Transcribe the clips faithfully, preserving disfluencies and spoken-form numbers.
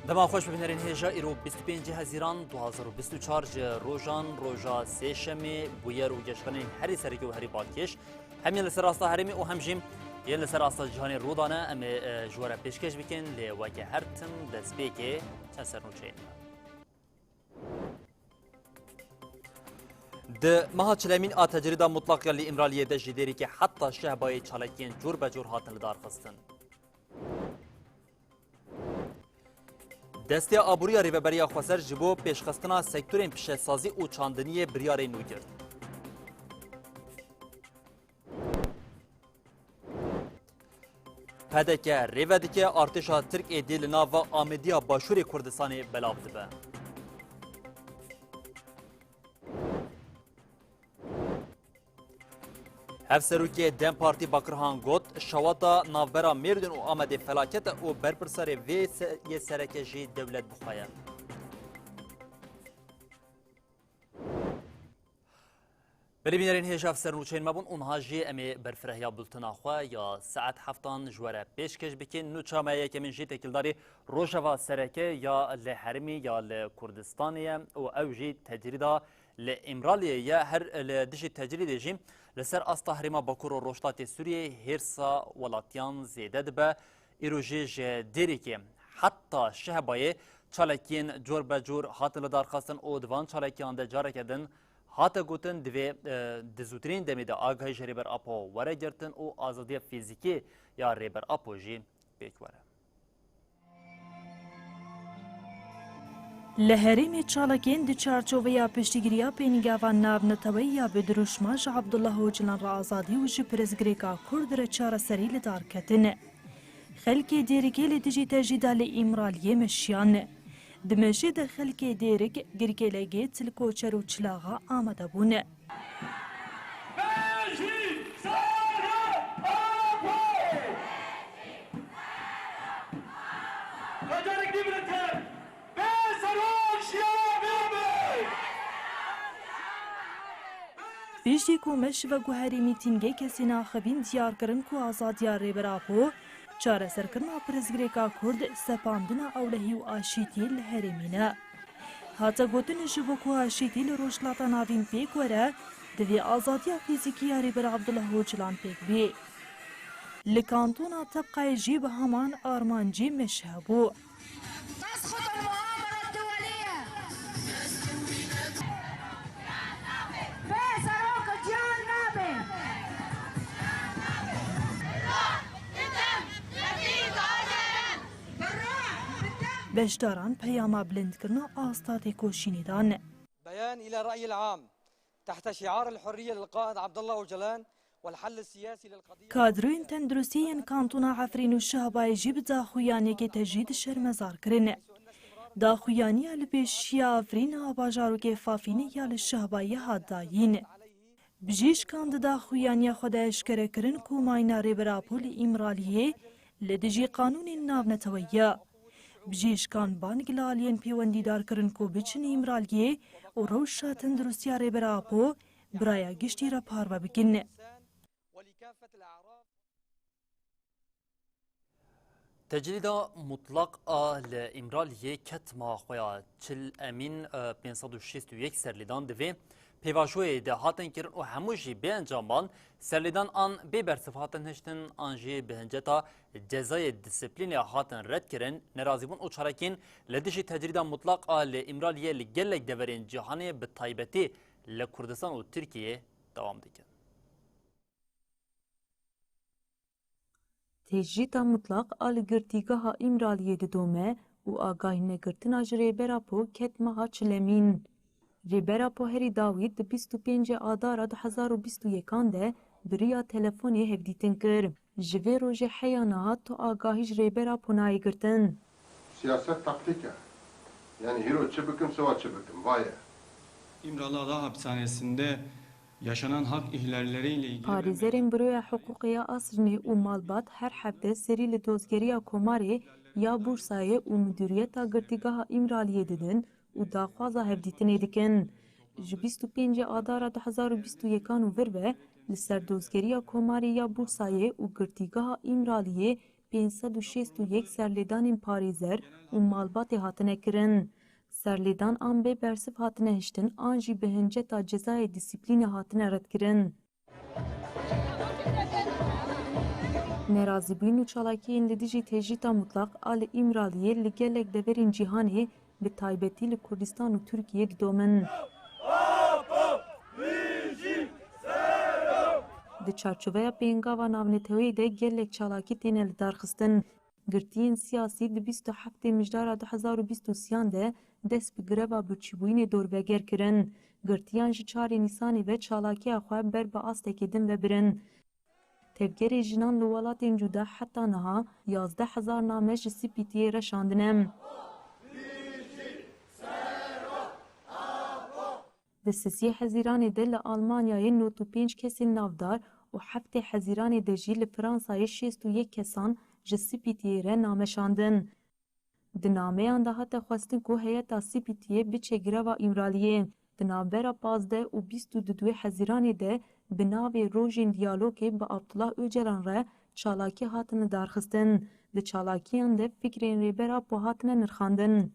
Dema xweş, bibînerên hêja, îro bîst û pêncî Hezîran du hazar û bîst û çar ji rojan roja sêşemê, bûyer û geşkanên herî serekî û herî balkêş, hem yên li ser asta herêmê û hem jî yên li ser asta cîhanê rû dane, em ê, e, ji we re pêşkêş bikin, lê weke her tim destpêkê çend sernûçeyên me. Di meha çilemîn a tecrîda mutlaq ya li Îmraliyê de ji Dêrikê heta Şehbayê çalakiyên cûr be cûr hatin lidarxistin. Desteya Aboriya Rêveberiya Xweser ji bo pêşxistina sektorên pişesazî û çandiniyê biryarên nû girt. P D K rêve dike, artêşa Tirk êdî li nava Amediya Başûrê Kurdistanê belav dibe. Hevserokê DEM Partî Bakirhan got, şewata navbera Mêrdîn û Amedê felaket e û berpirsarê vê se-, yê sereke jî dewlet bi xwe ye. Belê bînerên hêja, ev ser nûçeyên me bûn û niha jî em ê berfirehiya bultena xwe ya saet heftan ji we re pêşkêş bikin. Nûça me yekemîn jî têkildarî rojeva sereke ya li herêmî ya li Kurdistanê ye û ew jî tecrîda li Îmraliyê ye. Her li dijî tecrîdê jî li ser asta herêma Bakur û Rojhilatê Sûriyê hêrsa welatiyan zêde dibe. Îro jî ji Dêrikê heta Şehbayê çalakiyên cor be cor hatin lidarxistin û di van çalakiyan de careke din hate gotin, divê, e, di zûtirîn demê de agahî ji Rêber Apo were girtin û azadiya fîzîkî ya Rêber Apo jî pêk were. Li herêmê çalakiyên di çarçoveya piştgiriya pênîgavan navneteweyî ya bi dirûşma ji Abdullah Ocalan re azadî û ji pirsgirêka Kurd re çareserî li dar ketine. Xelkê Dêrikê li dijî tecrîda li Îmraliyê meşiyane. Di meşê de xelkê Dêrik, Girkêlegê, Tilkoçer û Çilaxa amade bûne. Piştî ku meş veguherî mîtîngê kesên axivîn diyar kirin ku azadiya Rêber Apo, çareserkirina pirsgirêka Kurd, sepandina ewlehî û aşîtî li herêmî ne. Hate gotin, ji bo ku aşîtî li Rojhilata Navîn pêk were, divê azadiya fîzîkî ya Rêber Abdullah Ocalan pêk bê. Li kantona Tebqayê jî bi heman armancî meş hebû. تسقط المؤامرة الدولية. Bê serok ciyan nabe. Beşdaran peyama bilindkirina asta têkoşînê dan. بيان إلى الرأي العام تحت شعار الحرية للقائد عبد الله أوجلان والحل السياسي للقضية. Kadroyên tenduristî yên kantona Efrîn û Şehbayê jî bi daxuyaniyekê tecrîd şermezar kirin. Daxuyaniya li pêşiya Efrîn a bajarokê Fafînê ya li Şehbayê hat dayîn. Bijîşkan di daxuyaniya xwe de eşkere kirin ku mayîna Rêber Apo li Îmraliyê li dijî qanûnên navneteweyî ye. Bijîşkan bang li aliyên pêwendîdar kirin ku biçin Îmraliyê û rewşa tenduristiya Rêber Apo bi raya giştî re parve bikin. Tecrîda mutlaq a li Îmraliyê ket meha xwe ya çil emîn, e, pênc sed û şêst û yek serlêdan divê pêvajoyê de hatin kirin û hemû jî bê encam ban, serlêdan an bê bersiv hatin hiştin an jî bi hinceta cezayê disiplînê hatin red kirin, nerazîbûn û çalakiyên li dijî tecrîda mutlaq a li Îmraliyê li gelek deverên cîhanê bi taybetî li Kurdistan û Tirkiyeyê dewam dikin. Tecrîda mutlaq a li girtîgeha Îmraliyê didome û agahînegirtina ji Rêber Apo ket meha çilemîn. Rêber Apo herî dawî di bîst û pêncê Adara du hezar û bîst û yekan de bi riya telefonê hevdîtin kir. Ji vê rojê heya niha tu agahî ji Rêber Apo nayê girtin. Siyaset taktik e. Yani hîro çi bikim, siwa çi bikim, va ye. İmralı Ada Hapishanesi'nde yaşanan hak ihlalleriyle ilgili ve Parêzerên Büroya Hiqûqê ya Asrînê û Malbat her hefte serî li Dozgeriya Komarê ya Bursayê û Midûriyeta Girtîgeha Îmraliyê didin û daxwaza hevdîtinê dikin. Ji bîst û pêncê Adara du hezar û bîst û yekan û vir ve li ser Dozgeriya Komarê ya Bursayê û Girtîgeha Îmraliyê pênc sed û şêst û yek serlêdanên parêzer û malbatê hatine kirin. Serlêdan an bê bersiv hatine hiştin an jî bi hinceta cezayê dîsîplînê hatine redkirin. Nerazîbûn û çalakiyên li dijî tecrîta mutlaq a li Îmraliyê li gelek deverên cîhanê, bi taybetî li Kurdistan û Tirkiyê didomin. Di çarçoveya pêngava navneteweyî de gelek çalakî têne lidarxistin. Girtiyên siyasî di bîst û heftê mijdara du hezar û bîst û sêyan de dest bi greva birçîbûyînê dorveger kirin. Girtiyan ji çarê Nîsanê ve çalakiya xwe ber bi astekê din ve birin. Tevgerê jinan li welatên cuda heta niha yazdeh hezar name ji C P T'yê re şandine. Di sisê Hezîranê de li Almanyayê nod û pênc kesên navdar û heftê Hezîranê de jî li Fransayê şêst û yek kesan ji C P T'yê re name şandin. Di nameyan de hate xwestin ku heyeta C P T'yê biçe greva Îmraliyê. Di navbera pazdeh û bîst û duduê Hezîranê de bi navê Rojên Diyalogê bi Abdullah Ocalan re çalakî hatin lidarxistin. Di çalakiyan de fikrên Rêber Apo hatine nirxandin.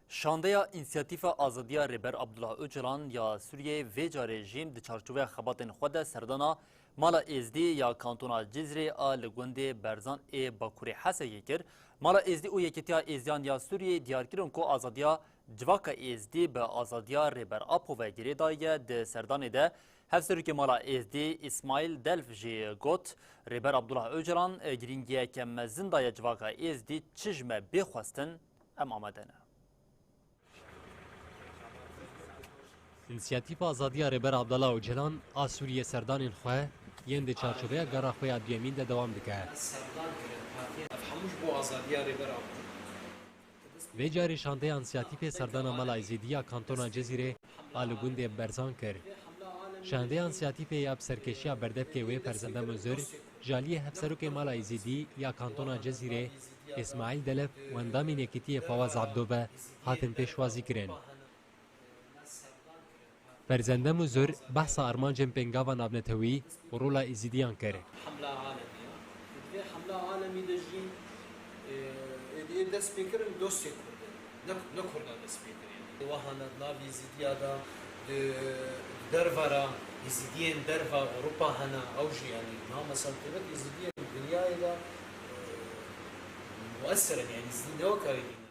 Şandeya Însiyatîfa Azadiya Rêber Abdullah Ocalan ya Sûriyeyê vê carê jî di çarçoveya xebatên xwe de serdana Mala Êzdî ya Kantona Cizrê a li gundê Berzan ê Bakurê Hesekê kir. Mala Êzdî û Yekîtiya Êzdiyan ya Sûriyeyê diyar kirin ku azadiya civaka Êzdî bi azadiya Rêber Apo ve girê daye. Di serdanê de Hevserokê Mala Êzdî Îsmaîl Delf jî got, Rêber Abdullah Ocalan girîngiyeke mezin daye civaka Êzdî, çi ji me bê xwestin, em amade ne. Însiyatîfa Azadiya Rêber Abdullah Ocalan a Sûriyê serdanên xwe yên di çarçoveya gera xwe ya duyemîn de dewam dike. Ev hemû ji bo azadiya Rêber Apo. Vê carê şandeya Însiyatîfê serdana Mala Êzîdî ya Kantona Cizîrê a li gundê Berzan kir. Şandeya Însiyatîfê ya bi serkêşiya berdevkê wê Ferzende Muzir ji aliyê Hevserokê Mala Êzîdî ya Kantona Cizîrê Îsmaîl Delef û endamên Yekîtiyê Fawaz Ebdo ve hatin pêşwazî kirin. Ferzende Muzur behsa armancên pêngava navnetewî û rola Êzîdiyan kir. Hemla alemî ya. Di vê hemla alemî de jî, e, ê, ê dest pê kirin dostê Kurd e. Ne, ne Kurda dest pê kir yani. Wahana di nav Êzîdiya de, di, di dervera Êzîdiyên derva Ewropa hene, ew jî yani, niha mesela taybet Êzîdiyên dinyayê de, e, muesser in yani, Êzîdî ne weka wê dîn e.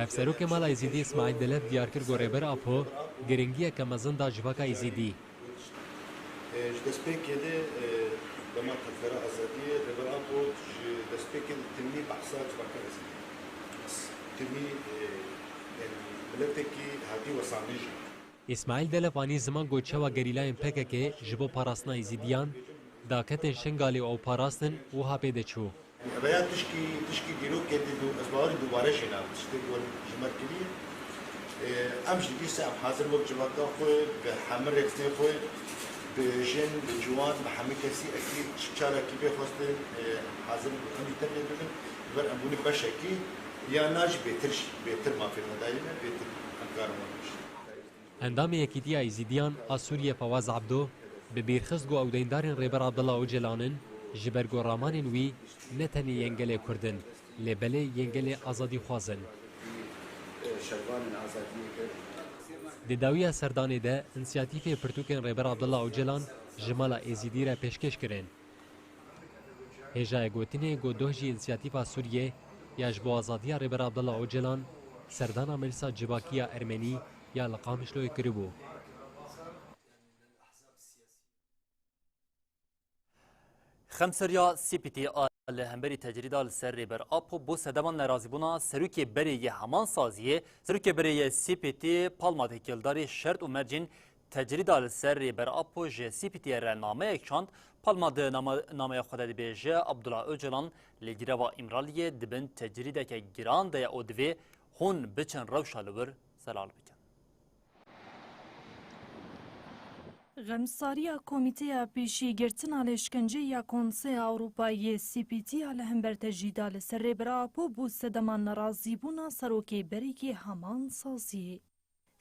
Hevserokê Mala Êzîdî Îsmaîl Delef diyar kir ku Rêber Apo giringiyeke mezin da civaka Êzîdî. Ji destpêkê de, dema tevgera azadiyê Rêber Apo ji destpêkê de timî behsa civaka Êzîdî. Timî, yanî miletekî hatî wesamîn jî. Îsmaîl Delef anî ziman ku çawa gerîlayên P K K ji bo parastina Êzîdiyan daketên Şingalê û ew parastin wiha pê de çû. Ev ya tişkî, tişkî dîrokê dî dû, ez bawer im dubare jî nabe, tiştê ku ji me re kiriye. Ê, em jî dîsa em hazir wek civaka xwe, bi hemî rêxistinê xwe, bi jin, bi ciwan, bi hemî kesî, ekî çi karekî bê xwestin, ê, hazir im em jî tevlê bibin. Ji ber em bûne beşekî, ya na jî bêtir jî, bêtir mafê me dayî me, bêtir em karin wan bişîn. Endamê Yekîtiya Êzîdiyan a Sûriyê Fawaz Ebdo bi bîr xist ku ew deyndarên Rêber Abdullah Ocalan in, ji ber ku ramanên wî ne tenê yên gelê Kurd in, lê belê yên gelê azadîxwaz in. Di dawiya serdanê de însiyatîfê pirtûkên Rêber Abdullah Ocalan ji Mala Êzîdî re pêşkêş kirin. Hêjayê gotinê ku doh jî Însiyatîfa Sûriyê ya ji bo azadiya Rêber Abdullah Ocalan serdana Meclisa Civakî ya Ermenî ya li Qamişloyê kiribû. Xemseriya C P T a li hemberî tecrîda li ser Rêber Apo bo sedema nerazîbûna serokê berê yê heman saziyê, serokê berê yê C P T Palma Tekîldarî şert û mercên tecrîda li ser Rêber Apo ji C P T'yê re nameyek şand. Palma di nama-, nameya xwe de dibêje, Abdullah Ocalan li greva Îmraliyê di bin tecrîdeke giran de ye û divê hûn biçin rewşa li wir zelal bikin. Xemsariya Komîteya Pêşîgirtina Lêşkenceyê ya Konseya Ewropayê, C P T, ya li hember tecrîda li ser Rêber Apo bo sedema nerazîbûna serokê berê yê heman saziyê.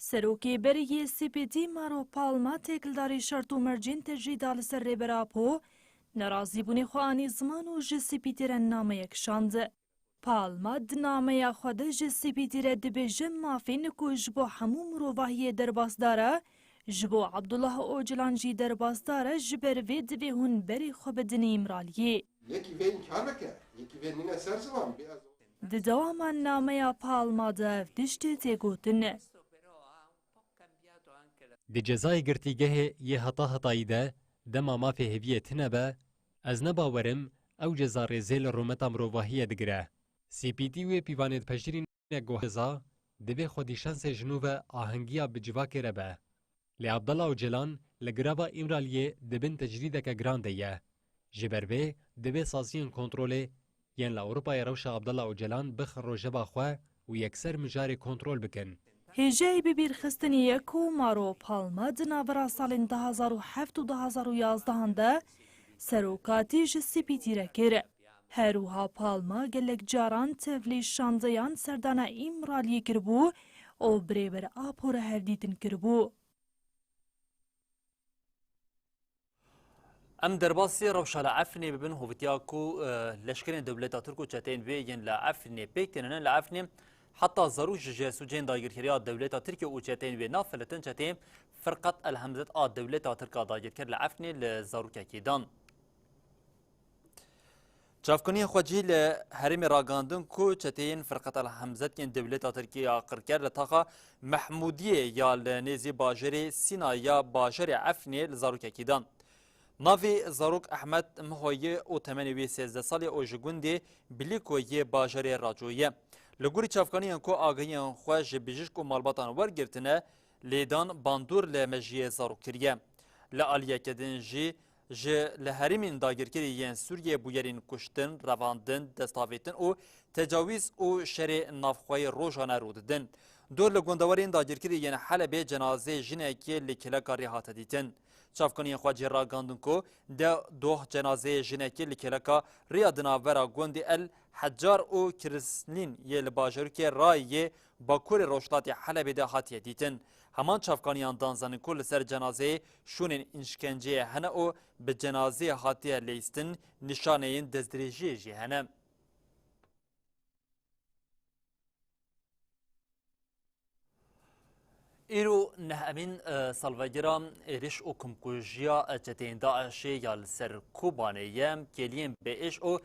Serokê berê yê C P T Mauro Palma têkildarî şert û mercên tecrîda li ser Rêber Apo nerazîbûnê xwe anî ziman û ji C P T re nameyek şand. Palma di nameya xwe de ji C P T re dibêje mafên ku ji bo hemû mirovahiyê derbasdar e, ji bo Abdullah Ocalan jî derbasdar e, ji ber vê divê hûn berê xwe bidin Îmraliyê. Yekî vê înkar neke, yekî vê nîne ser ziman, bê ez Di dewama nameya Palma de ev tiştê tê gotin. Di cezayê girtîgehê yê heta hetayî de dema mafê hêviyê tune be, ez ne bawer im ew ceza rêzê li rûmeta mirovahiyê digire. C P T wê pîvanê dipejirîne ku ceza divê xwedî şensê ji nû ve ahengiya bi civakê re be. Lê Abdullah Ocalan li girava Îmraliyê di bin tecrîdeke giran de ye. Ji ber vê divê saziyên kontrolê yên li Ewropayê rewşa Abdullah Ocalan bixin rojeva xwe û yekser mijarê kontrol bikin. Hêjayî bibîrxistinê ye ku Mauro Palma di navbera salên du hazar û heft û du hazar û yazdehan de serokatî ji C P T re kir. Her wiha Palma gelek caran tevlî şandeyan serdana Îmraliyê kiribû û bi Rêber Apo re hevdîtin kiribû. Em derbasî rewşa li Efrînê bibin, hovitiya ku, e, leşkerên dewleta Tirk û çeteyên wê yên li Efrînê pêk tênin. Li Efrînê heta zarok ji jesuceyên dagirkeriya dewleta Tirkiye û çeteyên wê nafeletin. Çeteyên Firqat El Hemzet a dewleta Tirk a dagirker li Efrînê li zarokekî dan. Çavkaniyên xwecihî li herêmê ragandin ku çeteyên Firqet El Hemzet yên dewleta Tirkiyê ya qirker li taxa Mehmûdiyê ya li nêzî bajarê Sîna ya bajarê Efrînê li zarokekî dan. Navê zarok Ehmed Miho ye û temenê wê sêzdeh salî û ji gundê Bilîko yê bajarê Raco ye. Li gorî çavkaniyên ku agahiyên xwe ji bijîşk û malbatan wergirtine, lêdan bandor li mejiyê zarok kiriye. Li aliyeke din jî ji li herêmên dagirkerî yên Sûriyê bûyerên kuştin, revandin, destavêtin û tecawîz û şerê navxweyî rojane rû didin. Dor li gundewarên dagirkerî yên Helebê cenazeyê jinekê li kêleka rê hate dîtin. Çavkaniyên xwecihî ragandin ku deh doh cenazeyê jinekê li kêleka rêya di navbera gundê El Hecar û Kirislîn yê li bajarokê Rayê yê bakurê rojhilatê Helebê de hatiye dîtin. Heman çavkaniyan dan zanîn ku li ser cenazeyê şûnên îşkenceyê hene û bi cenazeyê hatiye leyîstin, nîşaneyên destdirêjiyê jî hene. Îro nehemîn, e, salvegera êriş û komkujiya, e, çeteyên DAIŞê ya li ser Kobanê ye. Kêliyên bi êş û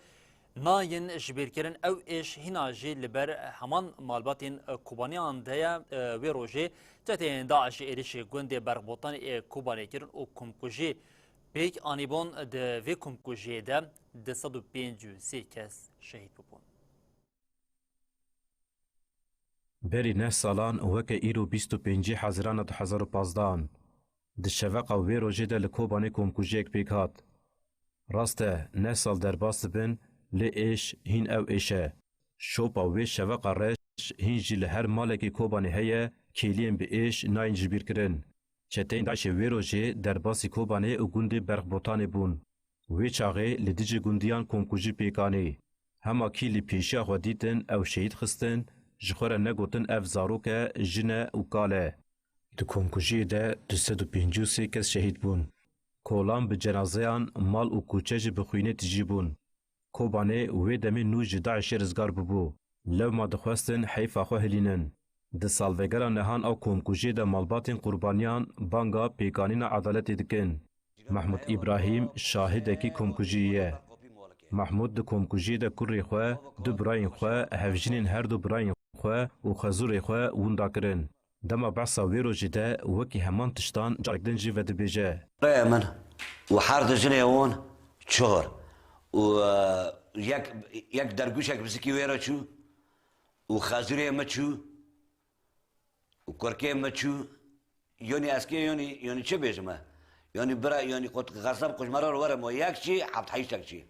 nayên jibîrkirin. Ew êş hîna jî li ber heman malbatên, e, Kobaniyan de ye. E, wê rojê çeteyên DAIŞê êrişê gundê Berxbotanê ê Kobanê kirin û komkujî pêk anîbûn. Di vê komkujiyê de du sed û pêncî û sê kes şehîd bûbûn. Berî neh salan, weke îro bîst û pêncî Hezirana du hezar û pazdehan, di şeveqa wê rojê de li Kobanê komkujiyek pêk hat. Rast e, neh sal derbas dibin, lê êş hîn ew êş e. Şopa wê şeveqa reş hîn jî li her malekî Kobanê heye, kêliyên bi êş nayên jibîrkirin. Çeteyên DAIŞê wê rojê derbasî Kobanê û gundê Berxbotanê bûn. Wê çaxê li dijî gundiyan komkujî pêk anî. Hema kî li pêşiya xwe dîtin ew şehîd xistin, ji xwe re negotin ev zarok e, jin e û kal e. Di komkujiyê de du sed û pêncî û sê kes şehîd bûn. Kolan bi cenazeyan, mal û kuçe jî bi xwînê tijî bûn. Kobanê wê demê nû ji DAIŞê rizgar bûbû. Lewma dixwestin heyfa xwe hilînin. Di salvegera nehan a komkujiyê de malbatên qurbaniyan banga pêkanîna edaletê dikin. Mehmûd Îbrahîm şahidekî komkujiyê ye. Mehmûd di komkujiyê de kurê xwe, du birayên xwe, hevjînên her du birayên xwe û xezûrê xwe winda kirin. Dema behsa wê rojê de wekî heman tiştan carek din jî vedibêje. Birayê min û her du jinê wan çar û, e, yek, yek dergûşek bizikî wê re çû û xezûrê min çû û kurkê min çû. Yonî ez kê yonî, yonî çi bêjim e? Yonî bira, yonî qut xezeb qujmara were mo yek çî, heft heştek çî.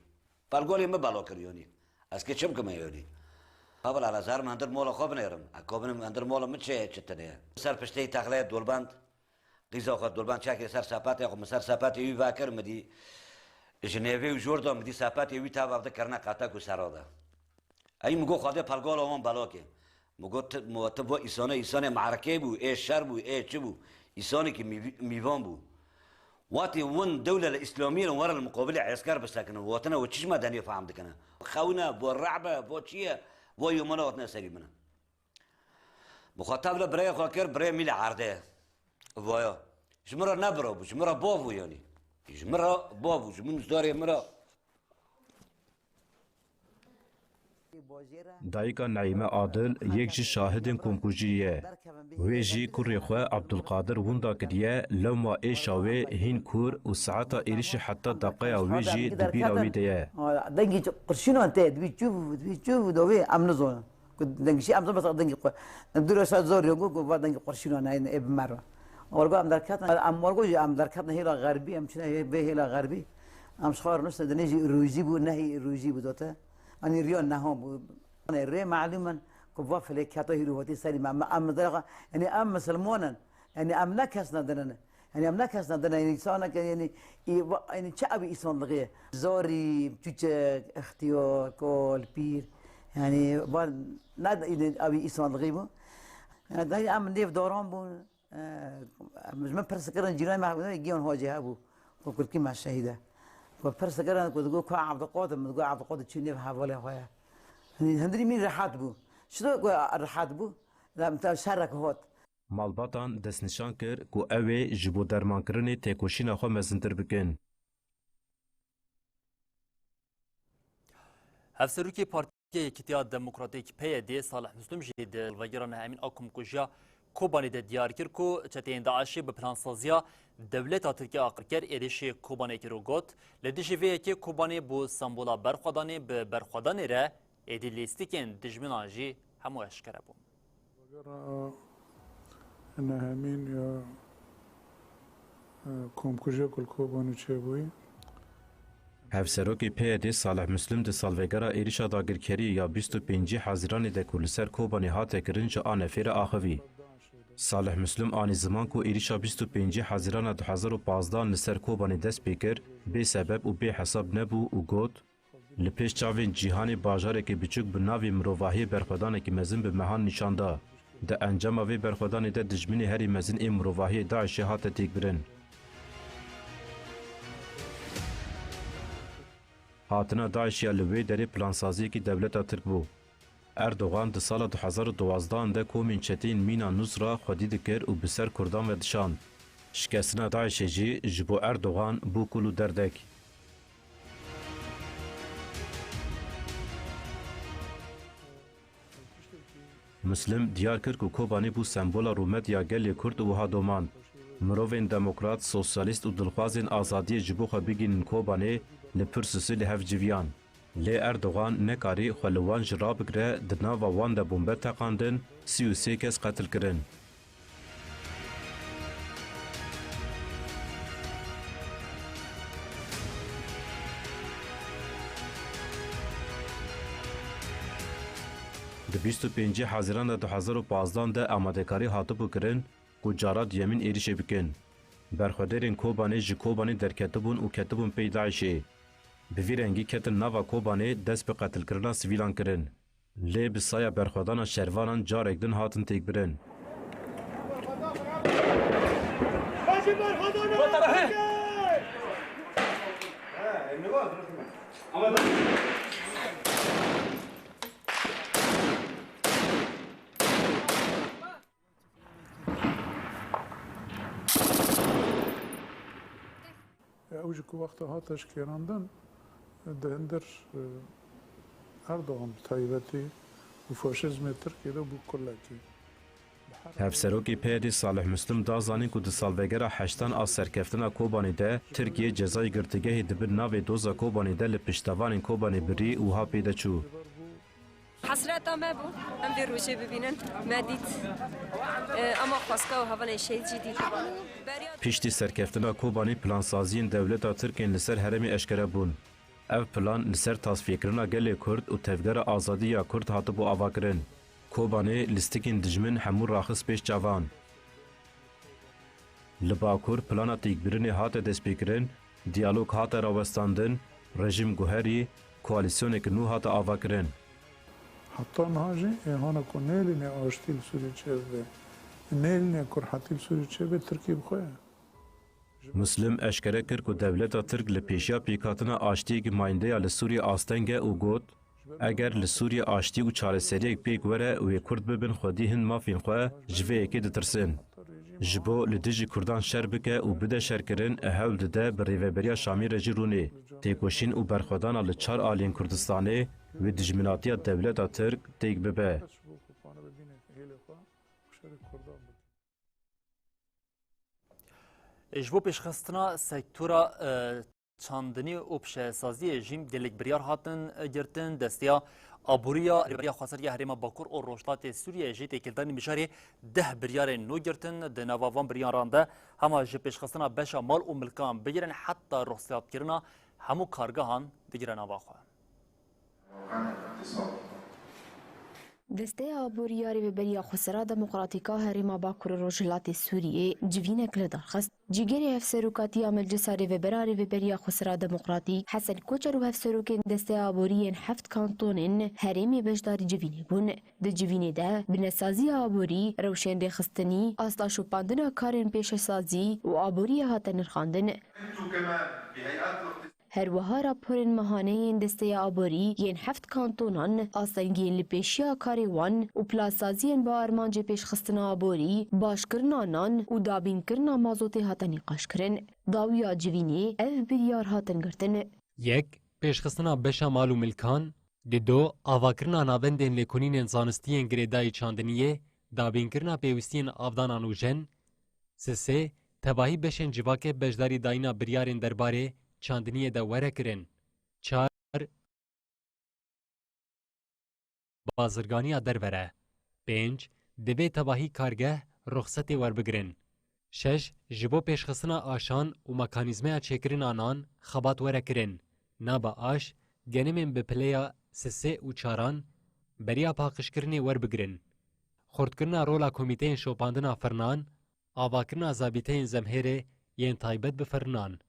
Pelgolê min belo kir yonî. Ez kê çi bikim e yonî? Kabul ala zer min hindir mola xwe binêrim. E, ko binim hindir mola min çi, çi tine ye? Ser piştê texleyê dolbend, qîza xwe dolbend çekê ser sepetê xwe, min ser sepetê wî vekir, min dî ji nêvê û jor de, min dî sepetê wî teva de kirine qetek û sera de. Ey min got, Xwedê pelgola wan belo ke. Min got, min got, va îsane, îsanê me'rekê bû, ê şer bû, ê çi bû? Îsanekî mîv-, mîvan bû. Watê win dewle îslamiyê were li muqabilê esker bisekinin. Watine û çi ji me denê fehm dikine? Xewine, bo re'be, bo çi ye? Bo yomana hatine serî min. Mixatab le birayê xwe kir, birayê mîle erdê. Vaya. Ji min re ne bira bû, ji min re bav bû yanî. Ji min re bav bû, ji min zarê min re. Dayika Neîme Adil yek ji şahidên komkujiyê ye. Wê jî kurê xwe Abdulkadir winda kiriye, lewma êşa wê hîn kûr û saeta êrişê heta deqeya wê jî di bîra wî de ye. Dengî qurşînan tê, dibî çû, dibî çû, dovê em nizonin. Ku dengî şî em zon bes dengî qu-, em dû roşa zor yo, ku, ku va dengî qurşînan heyne ê bi me re. Orgo em derketin, em orgo jî em derketin hêla xerbî, em çine hê-, vê hêla xerbî. Em ji xwe re nuşte dinê jî rûjî bû, nehî rûjî bû dote. Anî riya neha bû. Anî rê malûm in ku va felêketa hîrû hotî serî me. Em, em, em, yanî em misilman in. Yanî em ne kes ne din in. Yanî em ne kes ne din in. Yanî însanek, yanî, î, va-, yanî çi ew îsanlixê? Zarî, çûçek, extiyar, kal, pîr. Yanî va ne, yanî ew îsanlixê bû. Yanî dayê em nêv daran bûn. Ji min pirs kirin, cîranê me hebû, giyan hacê hebû. Ku kurkî me şehîd e. Ku pirs kirin, ku digot, ku Evdiqadir, min digot, Evdiqadir çû nêv hevalê xwe ye. Hindirî min rehet bû. Çito ku rehet bû? Em te şerek hot. Malbatan destnîşan kir ku ew ê ji bo dermankirinê têkoşîna xwe mezintir bikin. Hevserokê Partiya Yekîtiya Demokratîk, P Y D, Salih Muslim jî di salvegera nehemîn a komkujiya Kobanê de diyar kir ku çeteyên DAIŞê bi plansaziya dewleta Tirkî aqilker êrişê Kobanê kir û got, li dijî vê yekê Kobanê bû sembola berxwedanê, bi berxwedanê re êdî lîstikên dijminan jî hemû eşkere bûn. Salvegera nehemîn ya, e, komkujiya ku li Kobanê çêbûyî. Hevserokê P Y D Salih Muslim di salvegera êrişa dagirkeriyê ya bîst û pêncî Hezîranê de ku li ser Kobanê hate kirin ji a nefê re axivî. Salih Muslim anî ziman ku êrişa bîst û pêncî Hezîrana du hezar û pazdeh li ser Kobanê dest pê kir, bê sebeb û bê hesab nebû û got, Li pêş çavên cîhanê bajarekî biçûk bi navê mirovahiyê berxwedanekî mezin bi mehan nîşan da. Di encama vê berxwedanê de dijminê herî mezin ê mirovahiyê DAIŞê hate têkbirin. Hatina DAIŞê ya li wê derê plansaziyekî dewleta Tirk bû. Erdogan di sala du hezar û duwazdeh de komên çeteyên Mîna Nusra xwedî dikir û bi ser Kurdan ve dişand. Şikestina DAIŞê jî ji bo Erdogan bû kul û derdek. Muslim diyar kir ku Kobanê bû sembola rûmet ya gelê Kurd û wiha domand, mirovên demokrat, sosyalîst û dilxwazên azadiyê ji bo xwe bigihînin Kobanê li Pirsûsê li hev civiyan. Lê Erdogan nekarî xwe li wan ji rabigire, di nava wan de bombe teqandin, sî û sê kes qetil kirin. Di bîst û pêncî Hezîrana du hezar û pazdeh de amadekarî hatibû kirin ku cara duyemîn êrişê bikin. Berxwedêrên Kobanê ji Kobanê derketibûn û ketibûn pey DAIŞê. Bi vî rengî ketin nava Kobanê, dest bi qetilkirina sivîlan kirin. Lê bi saya berxwedana şervanan carek din hatin têkbirin. Ew jî ku wexta hat eşkerandin, di hundir, e, Erdogan bi taybetî û faşîzmê Tirkiyê de bû kulekî. Hevserokê P Y D Salih Muslim da zanîn ku di salvegera heştan a serkeftina Kobanê de Tirkiye cezayê girtîgehê di bin navê doza Kobanê de li piştevanên Kobanê birî û wiha pê de çû. Hesreta me bû, em vê rojê bibînin. Me dît, e, ema xwezka û hevalên şehîd jî dît. Beriya Piştî serkeftina Kobanê plansaziyên dewleta Tirk ên li ser herêmê eşkere bûn. Ev plan li ser tasfiyekirina gelê Kurd û tevgera azadî ya Kurd hatibû avakirin. Kobanê lîstikên dijmin hemû raxist pêş çavan. Li Bakur plana têkbirinê hate destpêkirin, diyalog hate rawestandin, rejîm guherî, koalîsyoneke nû hate avakirin. Heta niha jî ê hana ku nêlînê aştî li Sûriyê çêbibe, nêlînê kurhetî li Sûriyê çêbe, Tirkî bi xwe ye. Muslim eşkere kir ku dewleta Tirk li pêşiya pêkhatina aştiyê gimayîndeya li Sûriyê asteng e û got, eger li Sûriyê aştî û çareseriyek pêk were û yê Kurd bibin xwedî hin mafên xwe, ji vê yekê ditirsin. Ji bo li dijî Kurdan şer bike û bide şerkirin, hewl dide bi Rêveberiya Şamî re jî rûnê. Têkoşîn û berxwedana li çar aliyên Kurdistanê wê dijminatiya dewleta Tirk têk bibe. Ji bo pêşxistina sektora, e, çandinî û pişesaziyê jî gelek biryar hatin girtin. Desteya Aboriya Rêveberiya Xweseriya Herêma Bakur û Rojhilatê Sûriyeyê jî têkildarî mijarê deh biryarên nû girtin. Di nava van biryaran de hema ji pêşxistina beşa mal û milkan bigirin heta ruxsatkirina hemû kargehan digire nava xwe. Desteya Aborî ya Rêveberiya Xwesera Demokratîk a Herêma Bakur û Rojhilatê Sûriyê civînek li dar xist. Cîgerê Hevserokatiya Meclisa Rêvebera Rêveberiya Xwesera Demokratîk Hesen Koçer û hevserokên Desteya Aborî yên heft kantonên herêmê beşdarî civînê bûn. Di civînê de binesaziya aborî, rewşên rêxistinî, asta şopandina karên pêşesazî û aboriyê hate nirxandin. Her wiha raporên mehaneyên Desteya Aborî yên heft kantonan, astengiyên li pêşiya karê wan û plansaziyên bi armancê pêşxistina aborî, başkirina nan û dabînkirina mazotê hate nîqaşkirin. Dawiya civînê ev biryar hatin girtin. Yek, pêşxistina beşa mal û milkan, dido, avakirina navendên lêkolînên zanistî yên girêdayî çandiniyê, dabînkirina pêwîstiyên avdanan û jen, sisê, tevahî beşên civakê beşdarî dayîna biryarên derbarê çandiniyê de were kirin. Çar, bazirganiya derve re. Pênc, divê tevahî kargeh ruxsetê werbigirin. Şeş, ji bo pêşxistina aşan û mekanîzmeya çêkirina nan xebat were kirin. Nabe aş, genimên bi pileya sisê û çaran beriya paqijkirinê werbigirin. Xurtkirina rola komîteyên şopandina firinan, avakirina zabîteyên zemhêrê yên taybet bi firinan.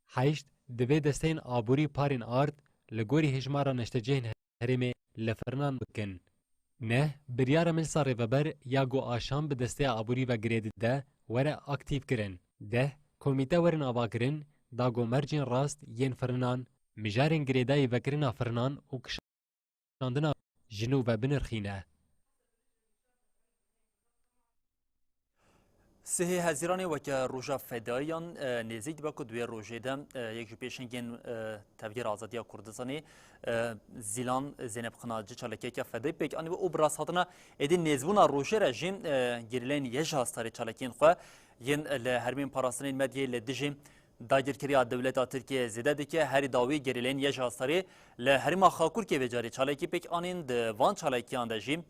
Heşt, divê desteyên aborî parên ard li gorî hejmara neştecihên herêmê li firinan bikin. Neh, biryara Meclisa Rêveber ya ku aşan bi desteya aborî ve girê dide, were aktîf kirin. Deh, komîte werin avakirin, da ku mercên rast yên firinan, mijarên girêdayî vekirina firinan û kişandina ji nû ve binirxîne. Sihê Hezîranê weke roja fedayiyan, e, nêzîk dibe ku di wê rojê de, e, yek ji pêşengên, e, Tevgera Azadiya Kurdistanê, e, Zîlan Zeynep Xinaci çalakiyeke fedayî pêk anî û bi rasthatina êdî nêzbûna rojê re jî, e, gerîlayên YJA starê çalakiyên xwe yên li hermên parastinên medyayê li dijî dagirkeriya dewleta Tirkiyeyê zêde dike. Herî dawî gerîlayên YJA starê li herêma Xakurkê vê carê çalakî pêk anîn. Di van çalakiyan de jî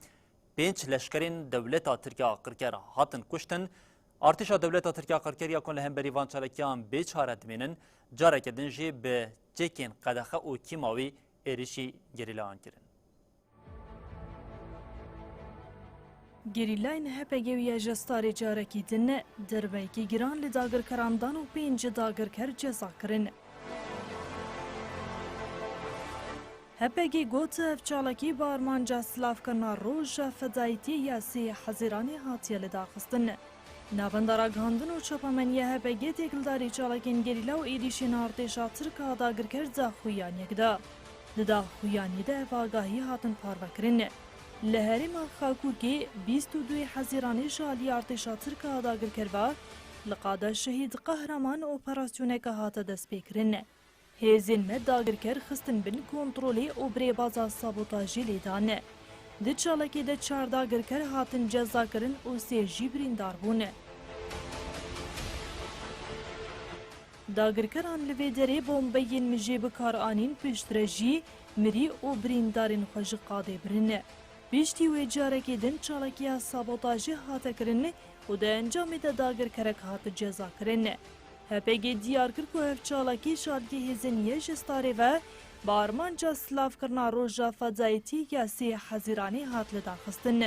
pênc leşkerên dewleta Tirk a aqirker hatin kuştin. Artêşa dewleta Tirk a aqirker ya ku li hemberî van çalakiyan bê çare dimînin, careke din jî bi çekên qedexe û kîmawî êrişî gerîlayan kirin. Gerîlayên H P G û YJA starê carekî din derbeyekî giran li dagirkeran dan û pênc dagirker ceza kirin. H P G got, ev çalakî bi armanca silavkirina Roja Fedayîtiyê ya sê Hezîranê hatiye lidarxistin. Navenda Ragihandin û Çapemeniya H P G têkildarî çalakên gerîla û êrîşên artêşa Tirk a dagirker daxuyaniyek da. Di daxuyaniyê de ev agahî hatin parvekirin. Li herêma Xakurkê bîst û duyê Hezîranê ji alî artêşa Tirk a dagirker ve li qada Şehîd Qehreman operasyoneke hate destpêkirin. Hêzên me dagirker xistin bin kontrolê û bi rêbaza sabotajê lê dan. Di çalakê de çar dagirker hatin cezakirin û sê jî birîndar bûn. Dagirkeran li vê derê bombeyên mijê bi kar anîn, piştre jî mirî û birîndarên xwe ji qadê birin. Piştî wê carekê din çalakiya sabotajê hate kirin û di encamê de dagirkerek hat cezakirin. H P G diyar kir ku ev çalakî ji aliyê hêzên YJA starê ve bi armanca silavkirina Roja Fedayîtî ya sê Hezîranê hat lidarxistin.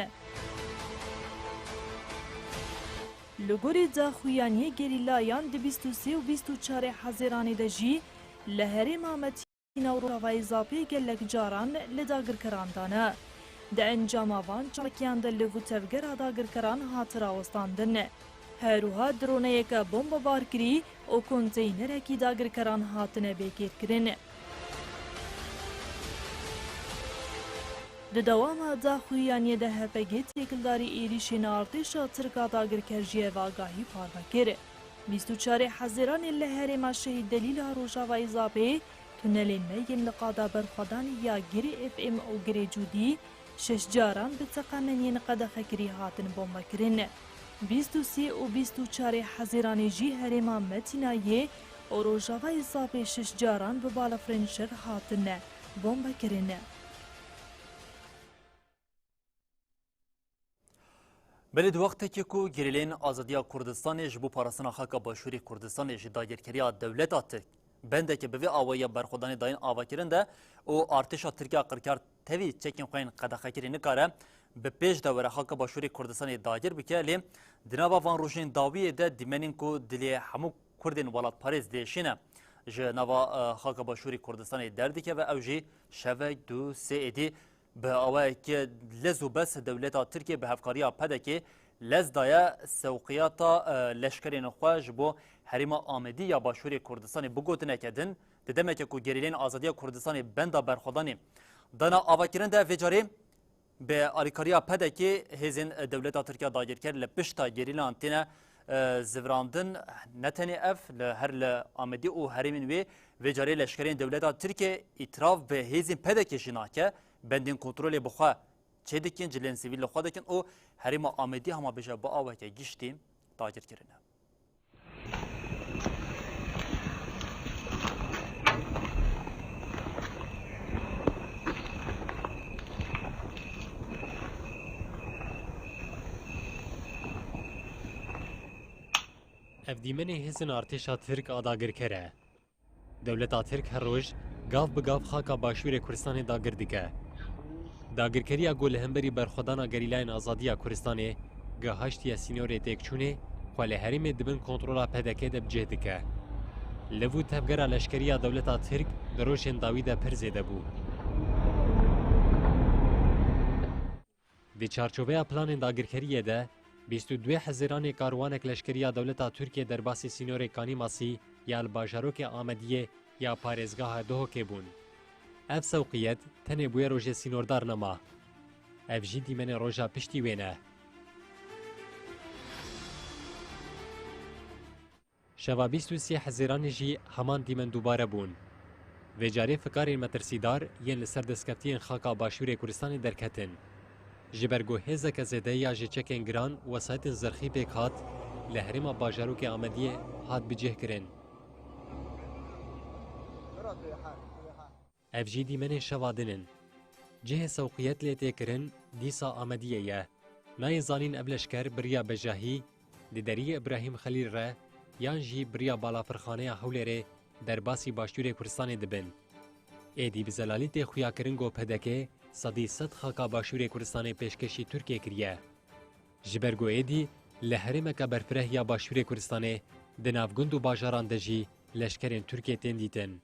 Li gorî daxuyaniyê gerîlayan di bîst û sê û bîst û çarê Hezîranê de jî li herêma Metî Sîna û Rojavayê Zapê gelek caran li dagirkeran dane. Di encama van çalakiyan de liv û tevgera dagirkeran hate rawestandin. Her wiha droneyeke bombebarkirî û konteynerekî dagirkeran hatine bêkêrkirin. Di dewama daxuyaniyê de H P G têkildarî êrîşên artêşa Tirk a dagirker jî ev agahî parve kir. Bîst û çarê Hezîranê li herêma Şehîd Delîl a Rojavayê Zapê tunelên me yên li qada berxwedanê ya Girê F M û Girê Cûdî şeş caran bi teqemeniyên qedexekirî hatin bombekirin. Bîst û sê û bîst û çarê Hezîranê jî herêma Metînayê û Rojavayê Zapê şeş caran bi balafirên şer hatine bombekirin. Belê di wextekê ku gerîleyên Azadiya Kurdistanê ji bo parastina xaka Başûrê Kurdistanê ji dagirkeriya dewleta Tirk bendeke bi vê awayî ya berxwedanê dayîn avakirin de û artêşa Tirk a qirkar tevî çekên xwe yên qedexekirî nikare bi pêş de were xaka Başûrê Kurdistanê dagir bike, lê di nava van rojên dawiyê de dîmenên ku dilê hemû Kurdên welatparêz diêşîne ji nava, e, xaka Başûrê Kurdistanê derdikeve, ew jî şevek du sê êdî bi awayeke lez û bes dewleta Tirkiye bi hevkariya P D K'ê lez daye sewqiyata, e, leşkerên xwe ji bo herêma Amedî ya Başûrê Kurdistanê. Bi gotineke din, di demeke ku gerîleyên Azadiya Kurdistanê benda berxwedanê dana avakirin de, vê carê bi alîkariya P D K'ê hêzên dewleta Tirkiye dagirker li pişta gerîlan têne, e, zivirandin. Ne tenê ev, li her li Amedî û herêmên wê, vê carê leşkerên dewleta Tirkiye îtiraf bi hêzên P D K'ê jî nake. Bendên kontrolê bi xwe çêdikin, cilên sivîl li xwe dikin û herêma Amedî hema bêje bi aweke giştî dagir kirine. Ev dîmenê hêzên artêşa Tirk a dagirker e. Dewleta Tirk her roj gav bi gav xaka Başûrê Kurdistanê dagir dike. Dagirkeriya ku li hemberî berxwedana gerîlayên Azadiya Kurdistanê gihaştiye sînorê têkçûnê, xwe li herêmê di bin kontrola P D K de bi cih dike. Liv û tevgera leşkerî ya dewleta Tirk di rojên dawî de pir zêde bû. Di çarçoveya planên dagirkeriyê de, bîst û duyê Hezîranê karwanek leşkerî ya dewleta Tirkiye derbasî sînorê Kanîmasî ya li bajarokê Amediyê ya parêzgeha Duhokê bûn. Ev sewqiyet tenê bûye rojê sînordar nema. Ev jî dîmenê roja piştî wê ne. Şeva bîst û sê Hezîranê jî heman dîmen dubare bûn. Vê carê fikarên metirsîdar yên li ser destkeftiyên xaka Başûrê Kurdistanê derketin. Ji ber ku hêzeke zêde ya ji çekên giran û wesayetên zirxî pêk hat, li herêma bajarokê Amediyê hat bicihkirin. Ev jî dîmenên şeva din in. Cihê sewqiyet lê tê kirin dîsa Amediyê ye. Nayê zanîn ev leşker bi riya bejahî di deriyê Îbrahîm Xelîl re yan jî bi riya Balafirxaneya Hewlêrê derbasî Başûrê Kurdistanê dibin. Êdî bi zelalî tê xuyakirin ku P D K sedî sed xaka Başûrê Kurdistanê pêşkêşî Tirkiyê kiriye. Ji ber ku êdî li herêmeke berfireh ya Başûrê Kurdistanê di nav gund û bajaran de jî leşkerên Tirkiyê tên dîtin.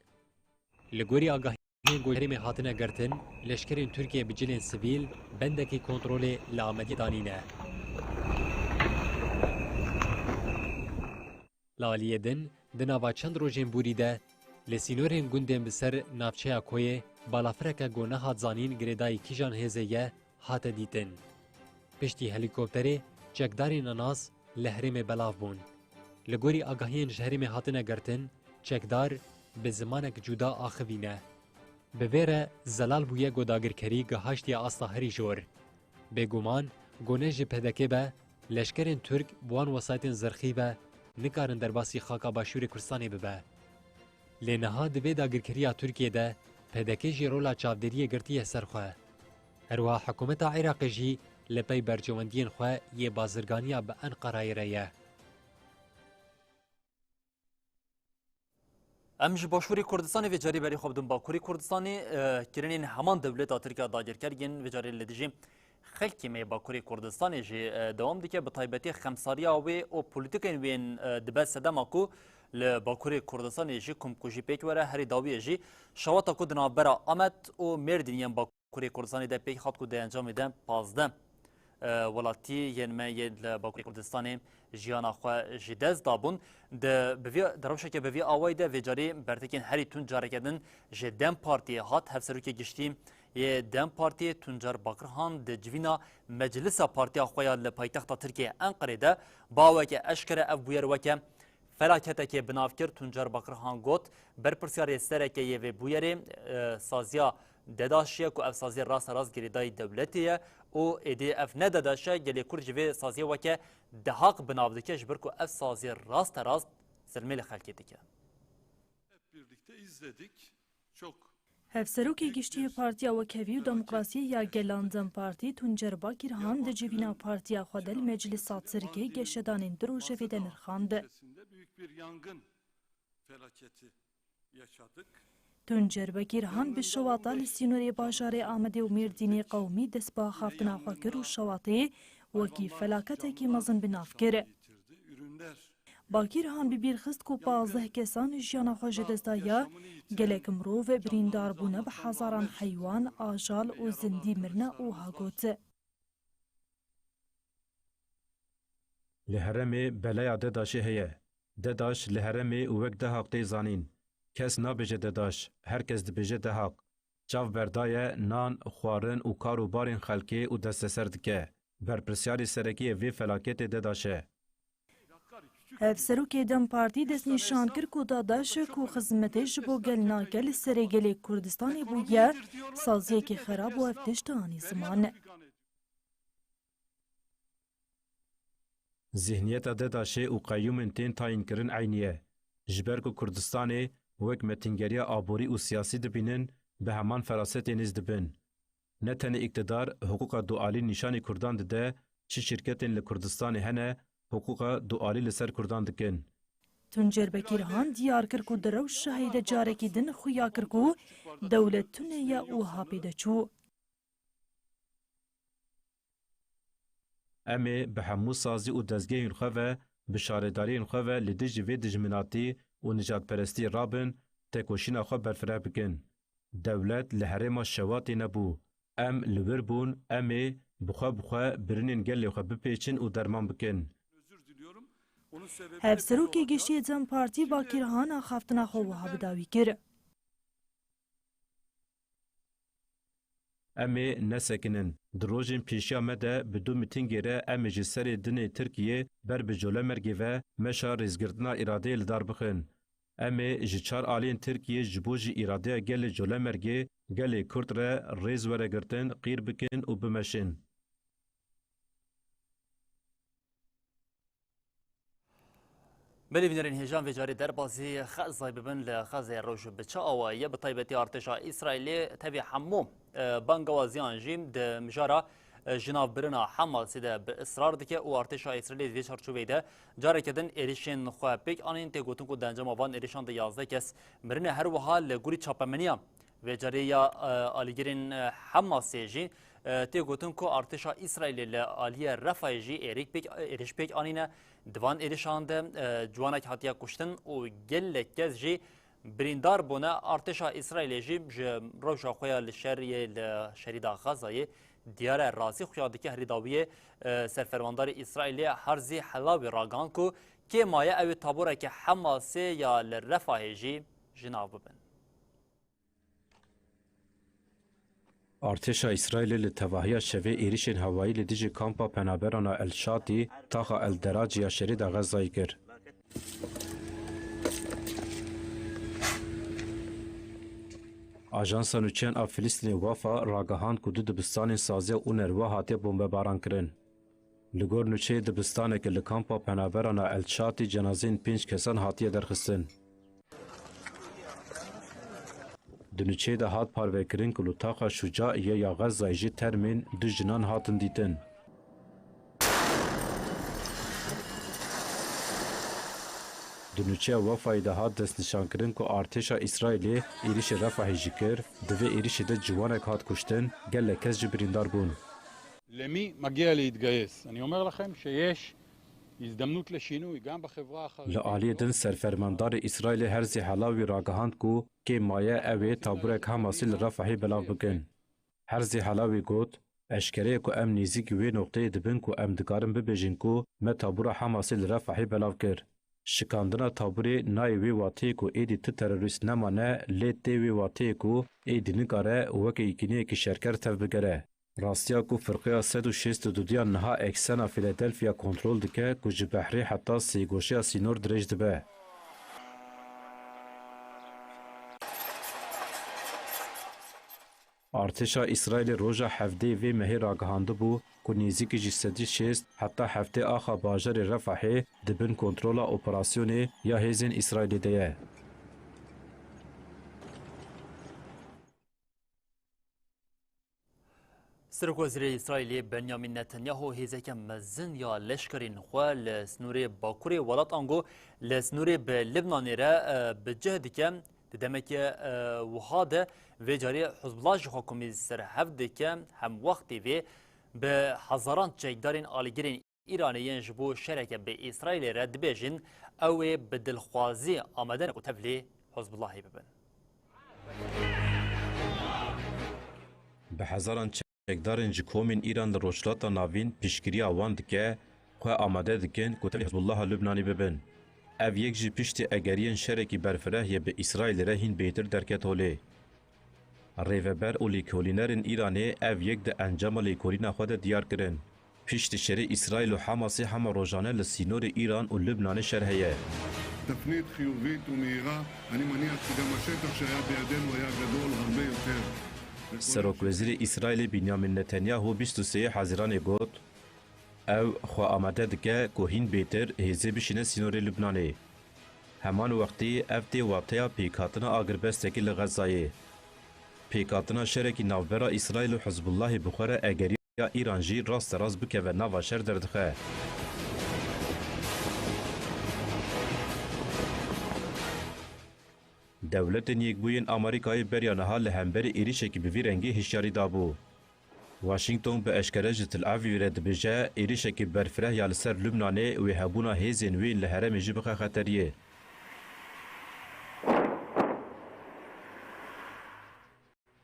Li gorî agahiyên ku ji herêmê hatine girtin, leşkerên Tirkiyê bi cilên sivîl bendekî kontrolê li Amediyê danîne. Li aliyê din, di nava çend rojên borî de, li sînorên gundên bi ser navçeya Koyê balafireke ku nehat zanîn girêdayî kîjan hêzê ye, hate dîtin. Piştî helîkopterê, çekdarên nenas li herêmê belav bûn. Li gorî agahiyên ji herêmê hatine girtin, çekdar bi zimanek cuda axivîne. Bi vê re zelal bûye ku dagirkerî gihaştiye asta herî jor. Bêguman, ku ne ji P D K be, leşkerên Tirk bi wan wesayetên zirxî ve nikarin derbasî xaka Başûrê Kurdistanê bibe. Lê niha di vê dagirkeriya Tirkiyê de P D K jî rola çavdêriyê girtiye ser xwe. Her wiha hikûmeta Iraqê jî li pey berjewendiyên xwe yê bazirganiya bi Enqerayê re ye. Em ji Başûrê Kurdistanê vê carî berî xwe bidin Bakurê Kurdistanê, e, kirinên heman dewleta Tirk a dagirker yên vê carî li dijî xelkê me yê Bakurê Kurdistanê jî, e, dewam dike, bi taybetî xemsariya wê û polîtîkên wê yên, e, dibe sedema ku li Bakurê Kurdistanê jî komkujî pêk were, herî dawiyê jî şewata ku di navbera Amed û Mêrdîn yên Bakurê Kurê Kurdistanê de pêk hat ku di encamê de pazdeh, e, welatî yên me yên li Bakurê Kurdistanê jiyana xwe ji dest dabûn. Di, bi vî, di rewşeke bi vî awayî de vê carî bertekên herî tund careke din ji DEM Partiyê hat. Hevserokê giştî yê DEM Partiyê Tuncer Bakirhan di civîna meclisa partiya xwe ya li paytexta Tirkiyê Enqerê de bi aweke eşkere ev bûyer weke felaketekê bi nav kir. Tuncer Bakirhan got, berpirsyarê sereke yê vê bûyerê, e, saziya DEDAŞ ye ku ev saziyê rasterast girêdayî dewletê ye û êdî ev ne DEDAŞ e, gelê Kurd ji vê saziyê weke DEHAK bi nav dike, ji ber ku ev saziyê rasterast zilmê li xelkê dike. Hep birlikte izledik. Çok Hevserokê Giştî yê Partiya Wekhevî û Demokrasiyê ya Gelan DEM Partî Tuncer Bakîrhan di civîna partiya xwe de li Meclisa Tirkê geşedanên du rojevê de nirxand. Büyük bir yangın felaketi yaşadık. Tuncer Bakîrhan bi şewata li sînorê bajarê Amedê û Mêrdînê qewimî dest bi axaftina xwe kir û şewatê wekî felaketekî mezin bi nav kir. Ürünler Bakîrhan bi bîr xist ku pazdeh kesan jiyana xwe ji dest daye, gelek mirov birîndar bûne, bi hezaran heywan, ajal û zindî mirine û wiha got. Li herêmê beleya DEDAŞê heye. DEDAŞ li herêmê û wek DEHAK tê zanîn. Kes nabêje DEDAŞ, her kes dibêje DEHAK. Çav berdaye nan, xwarin û kar û barên xelkê û desteser dike. Berpirsyarê serekî yê vê felaketê DEDAŞ e. Hevserokê DEM Partî destnîşan kir ku DEDAŞ ku xizmetê ji bo gel nake, li serê gelê Kurdistanê bûye, saziyekî xerab û ev tişt anî ziman. Zihniyeta DEDAŞê û qeyûmên tên tayînkirin eynî ye. Ji ber ku Kurdistanê wek metîngeriya aborî û siyasî dibînin, bi heman ferasetê nêz dibin. Ne tenê îktidar hiqûqa dualî nîşanî Kurdan dide, çi şîrketên li Kurdistanê hene, hiqûqa dualî li ser Kurdan dikin. Tuncer Bekîrhan diyar kir ku di rewşa heyde carekî din xuya kir ku dewlet tune ye û ha pê de çû. Em ê bi hemû sazî û dezgehên xwe ve, bi şaredariyên xwe ve li dijî vê dijminatî û nijadperestiyê rabin, tekoşîna xwe berfireh bikin. Dewlet li herêma Şewatê nebû. Em li wir bûn, em ê bi xwe bi xwe birinên gelê xwe bipêçin û derman bikin. Hevserokê Giştî yê DEM Partî Bakîrhan axaftina xwe wiha bi dawî kir. Em ê nesekinin. Di rojên pêşiya me de bi du mîtîngê re em ê ji serê dinê Tirkiyê ber bi Colemêrgê ve meşa rêzgirtina îradeyê li dar bixin. Em ê ji çar aliyên Tirkiyê ji bo ji îradeya gelê Colemêrgê, gelê Kurd re rêz were girtin, qîr bikin û bimeşin. Belê bînerên hêjan, vê carê derbazî Xezayê bibin, li Xezayê rewş bi çi awayî ye? Bi taybetî artêşa Îsraîlê tevî hemû, e, bangewaziyan jî di mijara, e, jinavbirina Hamasê de bi israr dike û artêşa Îsraîlê di vê çarçoveyê de careke din êrişên xwe pêk anîn. Tê gotin ku di encama van êrişan de yazdeh kes mirine. Her wiha li gorî çapemeniya vê carê ya, e, alîgirên, e, Hamasê jî, e, tê gotin ku artêşa Îsraîlê li aliyê Refahê jî êrîk pêk, êriş pêk anîne. Di van êrişan de, e, ciwanek hatiye kuştin û gelek kes jî birîndar bûne. Artêşa Îsraîlê jî ji rewşa xwe ya li şeriyê li şerîda Xezayê diyar e, razî xuya dike. Herî dawiyê, e, serfermandarê Îsraîlê Herzî Helawî ragihand ku kê maye ew ê taboreke Hamasê ya li Refahê jî ji nav bibin. Artêşa Îsraîlê li tevahiya şevê êrişên hewayî li dijî kampa penaberana El Şatî, taxa El Deracî ya şerîda Xezayê kir. Ajansa nûçeyan a Filistînê Wafa ragihand ku du dibistanên saziya UNRWA hatiye bombebaran kirin. Li gor nûçeyê dibistaneke li kampa penaberana El Şatî cenazeyên pênc kesan hatiye derxistin. Di nûçeyê de hat parvekirin ku li taxa Şucaiyê ya Xezayê jî termên du jinan hatin dîtin. Di nûçeya Wefayê de hat destnîşankirin ku artêşa Îsraîlê êrişê Refahê jî kir, di vê êrişê de ciwanek hat kuştin, gelek kes jî birîndar bûn. למי מגיע להתגייס? אני אומר לכם שיש הזדמנות לשינוי גם בחברה החרדית. Li aliyê din serfermandarê Îsraîlê Herzî Helawî ragihand ku kêm maye ew ê taburek Hamasî li Refahê belav bikin. Herzî Helawî got, eşkere ye ku em nêzîkî wê noqteyê dibin ku em dikarin bibêjin ku me tabûra Hamasê li Refahê belav kir. Şikandina tabûrê nayê wê wateyê ku êdî tu terorîst nemane, lê tê wê wateyê ku êdî nikare weke yekîneyekî şerker tevbigere. Rastiya ku firqeya sed û şêst û duduyan niha eksena Filadelfya kontrol dike ku ji behrê heta sêgoşeya sînor dirêj dibe. Artêşa Îsraîlê roja hevdeyê vê mehê ragihandibû ku nêzîkî ji sedî şêst heta heftê axa bajarê Refahê di bin kontrola operasyonê ya hêzên Îsraîlê de ye. Serokwezîrê Îsraîlê Benyamin Netanyahu hêzeke mezin ya leşkerên xwe li sînorê bakurê welat ango li sînorê bi Libnanê re, e, bi cih dike. Di demeke, e, wiha de vê carê Hizbullah jî xwe komî ser hev dike. Hemwextê vê bi hezaran çekdarên alîgirên Îranê yên ji bo şereke bi Îsraîlê re dibêjin, ew ê bi dilxwazî amade ne ku tevlî Hizbullahê bibin. Bi hezaran çekdarên ji komên Îran li Rojhilata Navîn piştgiriya wan dike, xwe amade dikin ku tevlî Hizbullaha Lubnanê bibin. Ev yek jî piştî egeriyên şerekî berfireh yê bi Îsraîlê re hîn bêtir derket holê. Rêveber û lêkolînerên Îranê ev yek di encama lêkolîna xwe de diyar kirin. Piştî şerê Îsraîl û Hamasê hema rojane li sînorê Îran û Lubnanê şer heye. תפנית חיובית ומהירה, אני מניח שגם השטח שהיה בידינו היה גדול הרבה יותר. Serokwezîrê Îsraîlê Binyamin Netanyahu bîst û sê Hezîranê got, ew xwe amade dike ku hîn bêtir hêzê bişîne sînorê Lubnanê. Heman wextî ev tê wateya pêkhatina agirbestekî li Xezayê. Pêkhatina şerekî navbera Îsraîl û Hizbullahê bi xwe re egeriya Îran jî rasterast bikeve nava şer derdixe. Dewletên Yekbûyî yên Amerîkayê beriya niha li hemberî êrişekî bi vî rengî hişyarî dabû. Washington bi eşkere ji Tel Avîvê re dibêje, êrişekî berfireh ya li ser Lubnanê wê hebûna hêzên wê yên li herêmê jî bixe xeteriyê.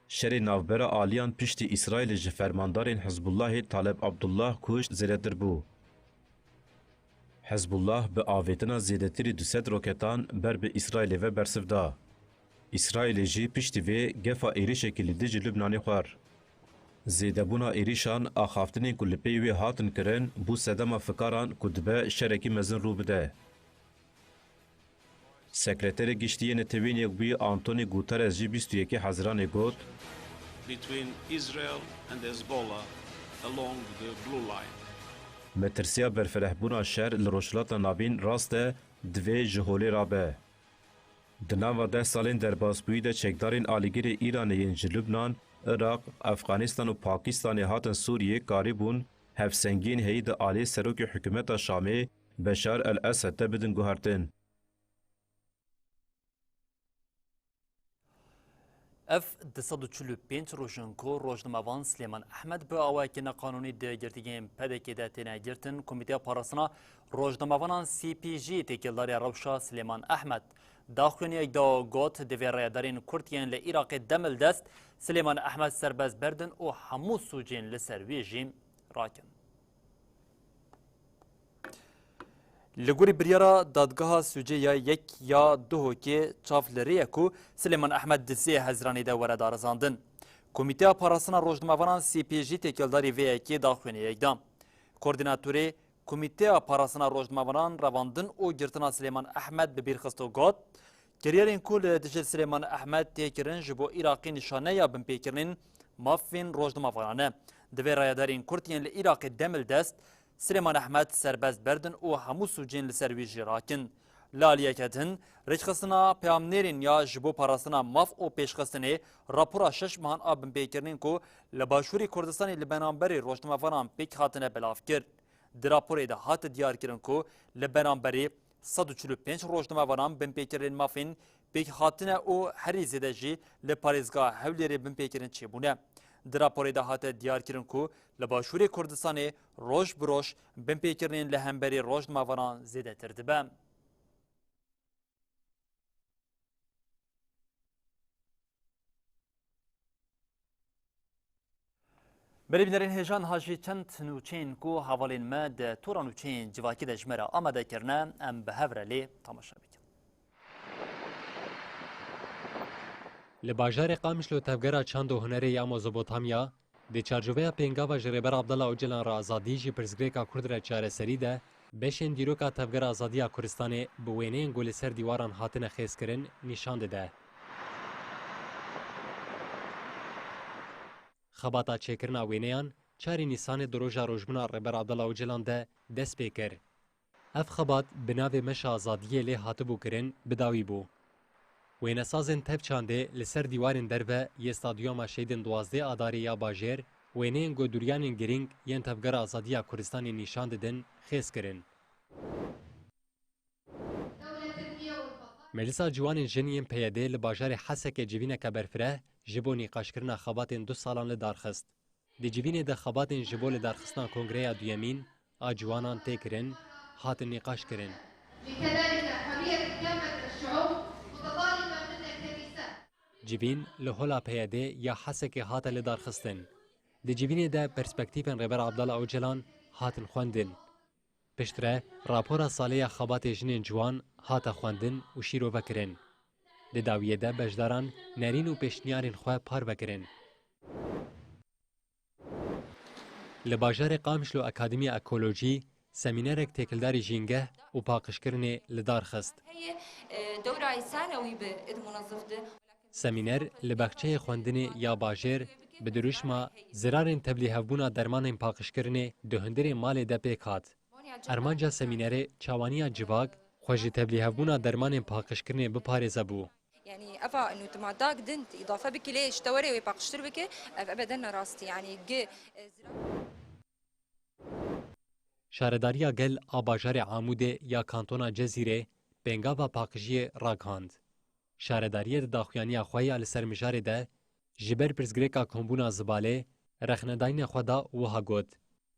Şerê navbera aliyan piştî Îsraîlê ji fermandarên Hizbullahê Taleb Abdullah kuşt zêdetir bû. Hizbullah bi avêtina zêdetirî du sed roketan ber bi Îsraîlê ve bersiv da. Îsraîlê jî piştî vê gefa êrişekî li dijî Lubnanê xwar. Zêdebûna êrişan, axaftinên ku li pey wê hatin kirin, bû sedema fikaran ku dibe şerekî mezin rû bide. Sekreterê Giştî yê Netewên Yekbûyî Antonî Guterres jî bîst û yekê Hezîranê got, between Israel and Hezbollah along the blue line. Metirsiya berfirehbûna şer li Rojhilata Navîn rast e, divê ji holê rabe. Di nava deh salên derbasbûyî de çekdarên alîgirê Îranê yên ji Lubnan, Iraq, Efxanistan û Pakistanê hatin Sûriyê karîbûn hevsengiyên heyî di alî serokê hikûmeta Şamê Beşar el-Esed de bidin guhertin. Ev du sed û çil û pênc roj in ku rojnamevan Silêman Ehmed bi awayekî neqanûnî di girtîgehên P D K'ê de têne girtin. Komîteya Parastina Rojnamevanan C P J têkildariya rewşa Silêman Ehmed daxuyaniyek da û got, divê rayedarên Kurd yên li Iraqê demildest Silêman Ehmed serbest berdin û hemû sûcên li ser wî jî rakin. Li gorî biryara dadgeha sûcê ya yek ya Duhokê çav li rê ye ku Silêman Ehmed di sê Hezîranê de were darizandin. Komîteya Parastina Rojnamevanan C P J têkildarî vê yekê daxuyaniyek da. Koordînatorê Komîteya Parastina Rojnamevanan revandin û girtina Silêman Ehmed bi bîr xist û got, Kiryarên ku li dijî Silêman Ehmed tê kirin ji bo Iraqê nîşaneya binpêkirinên mafên rojnamevanan e. Divê rayedarên Kurd yên li Iraqê demildest Silêman Ehmed serbest berdin û hemû sûcên li ser wî jî rakin. Li aliyeke din, rêkxistina peyamnêrên ya ji bo parastina maf û pêşxistinê rapora şeş mehan a binpêkirinên ku li Başûrê Kurdistanê li beramberî rojnamevanan pêk hatine belav kir. Di raporê de hate diyarkirin ku li beramberî sed û çil û pênc rojnamevanan binpêkirinên mafên pêk hatine û herî zêde jî li parêzgeha Hewlêrê binpêkirin çêbûne. Di raporê de hate diyarkirin ku li Başûrê Kurdistanê roj bi roj binpêkirinên li hemberî rojnamevanan zêdetir dibe. Belê bînerên hêja, niha jî çend nûçeyên ku hevalên me di tora nûçeyên civakî de ji me re amade kirine, em bi hev re lê temaşe bikin. Li bajarê Qamişlo Tevgera Çand û Hunerê ya Mezopotamya, di çarçoveya pêngava ji Rêber Abdullah Ocalan re azadî ji pirsgirêka Kurd re çareserî de, beşên dîroka Tevgera Azadiya Kurdistanê bi wêneyên ku li ser dîwaran hatine xêzkirin nîşan dide. Xebata çêkirina wêneyan çarê Nîsanê di roja rojbûna Rêber Abdullah Ocalan de dest pê kir. Ev xebat bi navê Meşa Azadiyê lê hatibû kirin, bi dawî bû. Wênesazên Tev Çandê li ser dîwarên derve yê Stadyuma Şehîdên duwazdeh Adarê ya bajêr wêneyên ku duryanên girîng yên Tevgera Azadiya Kurdistanê nîşan didin, xêz kirin. Meclisa Ciwanên Jin yên P Y D li bajarê Hesekê civîneke berfireh ji bo nîqaşkirina xebatên du salan li dar xist. Di civînê de xebatên ji bo lidarxistina kongreya duyemîn a ciwanan tê kirin, hatin nîqaş kirin. Civîn li Hola P Y D ya Hesekê hate lidarxistin. Di civînê de perspektîfên Rêber Abdullah Ocalan hatin xwendin. Piştre rapora salê ya xebatê jinên ciwan hate xwendin û şîrove kirin. Di dawiyê de beşdaran nerîn û pêşniyarên xwe parve kirin. Li bajarê Qamişlo Akademiya Ekolojî semînerek têkildarî jîngeh û paqijkirinê li dar xist. Heye, e, dewra sanewî bi id munazif di. Semîner li baxçeyê xwendinê ya bajêr bi dirûşma zirarên tevlîhevbûna dermanên paqijkirinê di hundirê malê de pêk hat. Armanca semînerê çawaniya civak xwe ji tevlîhevbûna dermanên paqijkirinê biparêze bû. Yani eva inu tima dag din îdafe bikî lê ji te were wê paqijtir bike, ev ebeden ne rast e. Yani gi, e, zira- Şaredariya Gel a bajarê Amûdê ya kantona Cezîrê pêngava paqijiyê ragihand. Şaredariyê di daxuyaniya xwe ya li ser mijarê de ji ber pirsgirêka kombûna zibalê rexnedayînê xwe da û wiha got,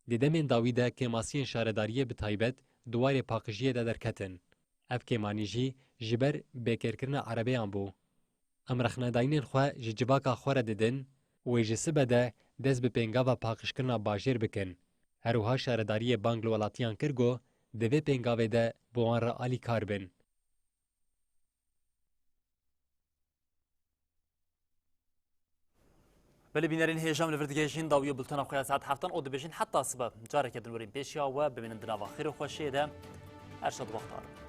di demên dawî de kêmasiyên şaredariyê bi taybet di warê paqijiyê de derketin. Ev kêmanî jî ji ber bêkêrkirina erebeyan bû. Em rexnedayînên xwe ji civaka xwe re didin û ê ji sibe de dest bi pêngava paqijkirina bajêr bikin. Her wiha şaredariyê bang li welatiyan kir ku di vê pêngavê de bi wan re alîkar bin. Belê bînerên hêja, em li vir digihêjin dawiya bultena xwe ya saet heftan û dibêjin heta sibe. Careke din werên pêşiya we bimînin di nava xêr û xweşiyê de. Her şad wexta.